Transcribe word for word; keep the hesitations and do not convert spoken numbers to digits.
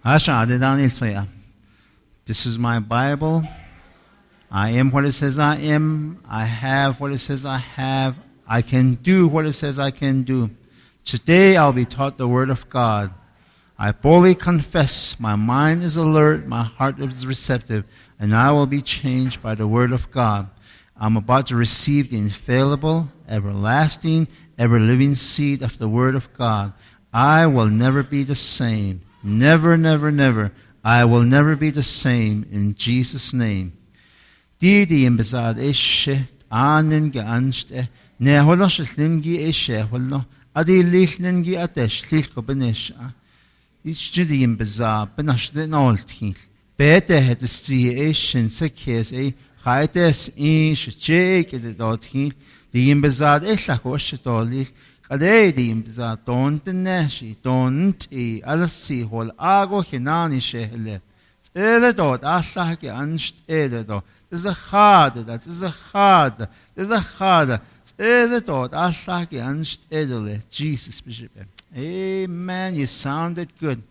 Asha de Daniel saya. This is my Bible. I am what it says I am. I have what it says I have. I can do what it says I can do. Today I'll be taught the word of God. I boldly confess, my mind is alert, my heart is receptive, and I will be changed by the word of God. I'm about to receive the infallible, everlasting, ever living seed of the word of God. I will never be the same. Never, never, never. I will never be the same in Jesus' name. Ti ti yim baza de she, anen ge an ste, ne holo she lin gi e she holo, adi lih nen gi ate shlih ko benesh a. Ich ti yim baza, benash de nol ti. Pete het sti e shin se kes e, khai tes i she che ke de dot hi, ti yim baza de hla ko she to lih, kade ti yim baza ton ten ne shi, ton ti, alas si hol ago he nani she hele. Ede dot Allah ki an shtede dot. Ede khade da, ede khade, ede khade. Ede dot Allah ki an shtede le. Jesus bishop. Amen. You sounded good.